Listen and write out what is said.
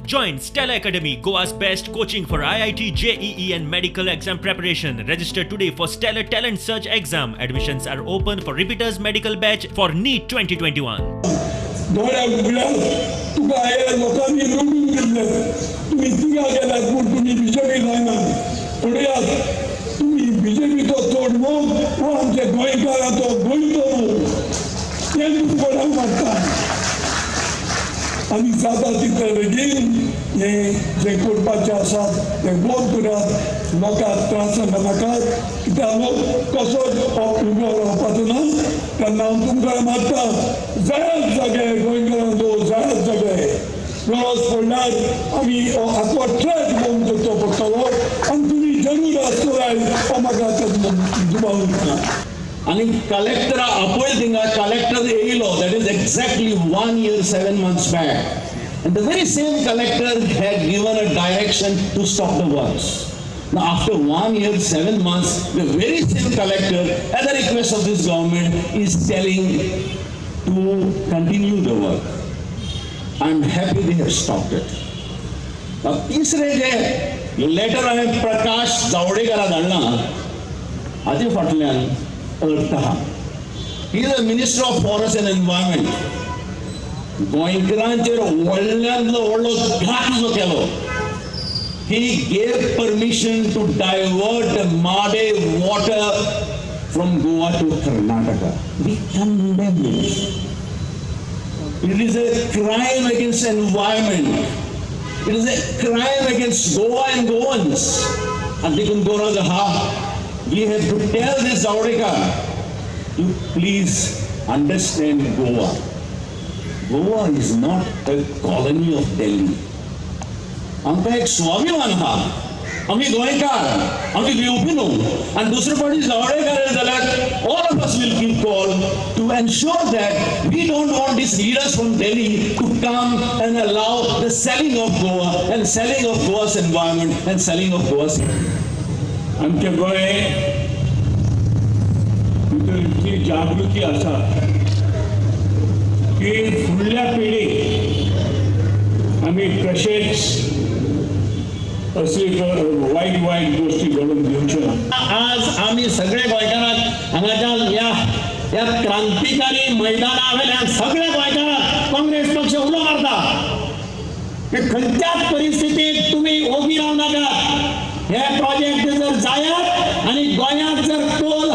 Join Stellar Academy, Goa's best coaching for IIT, JEE and medical exam preparation. Register today for Stellar Talent Search exam. Admissions are open for repeaters medical batch for NEET 2021. दोळ्या उगड्या तुका हे लोकांनी लुटून दिल्ले, तुमी तिगा गेल्यात पूण तुमी बीजेपी जायना. पळयात तुमी बीजेपीचो चड मोग हो आमच्या गोंयकाराचो, गोंयचो मोग, तें तुमकां कोणाक मारता. आनी जाता तितलें बेगीन हें जें करपाचें आसा तें बंद करात, लोकांक त्रास नाकात, कित्याक लोक कसोच उबो रावपाचो ना. तेन्ना हांव तुमकां मागता, जायात जागे गोंयकारांचो, जायात जागे. गरज पडल्यार आमी हो आखो ट्रॅक बंद करचो पडटलो आनी तुमी जरूर आसतले हो म्हाका दुबाव ना. आनी कलेक्टरा आपयल थिंगा, कलेक्टर येयलो, that is exactly 1 year 7 months back. And the very same collector had given a direction to stop the works. Now after 1 year 7 months, the very same collector, at the request of this government, is telling to continue the work. I am happy they have stopped it. Now तिसरे जे letter हांवें प्रकाश जावडेकरा धाडला, हाजे फाटल्यान अर्थ आहा. He is a minister of forest and environment. गोंयकारांचेर व्हडल्यांतलो व्हडलो घात जो केलो, he gave permission to divert the Mhadei water from Goa to Karnataka. We condemn it. It is a crime against environment. It is a crime against Goa and Goans. आनी देखून गरज आहा, we have to tell this Javadekar, you please understand Goa. Goa is not a colony of Delhi. आमकां एक स्वाभिमान आहा, आमी गोंयकार, आमी घेवपी न्हू. आनी दुसरे फावटी जावडेकर जाल्यार all of us will give call to ensure that we don't want these leaders from Delhi to come and allow the selling of Goa and selling of Goa's environment and selling of Goa's. आमच्या गोंय भितर इतली जागृती आसा की फुडल्या पिढीक आमी कशेंच असली वायट वायट गोष्टी घडोवन दिवच्यो ना. आज आमी सगळे गोंयकारांक हांगाच्या ह्या ह्या क्रांतिकारी मैदाना वयल्यान सगळे गोंयकारांक काँग्रेस पक्ष उलो मारता की खंयच्याच परिस्थितीत तुमी ओगी रावनाकात. हे प्रोजेक्ट जर जायत आनी गोंयांत जर टोल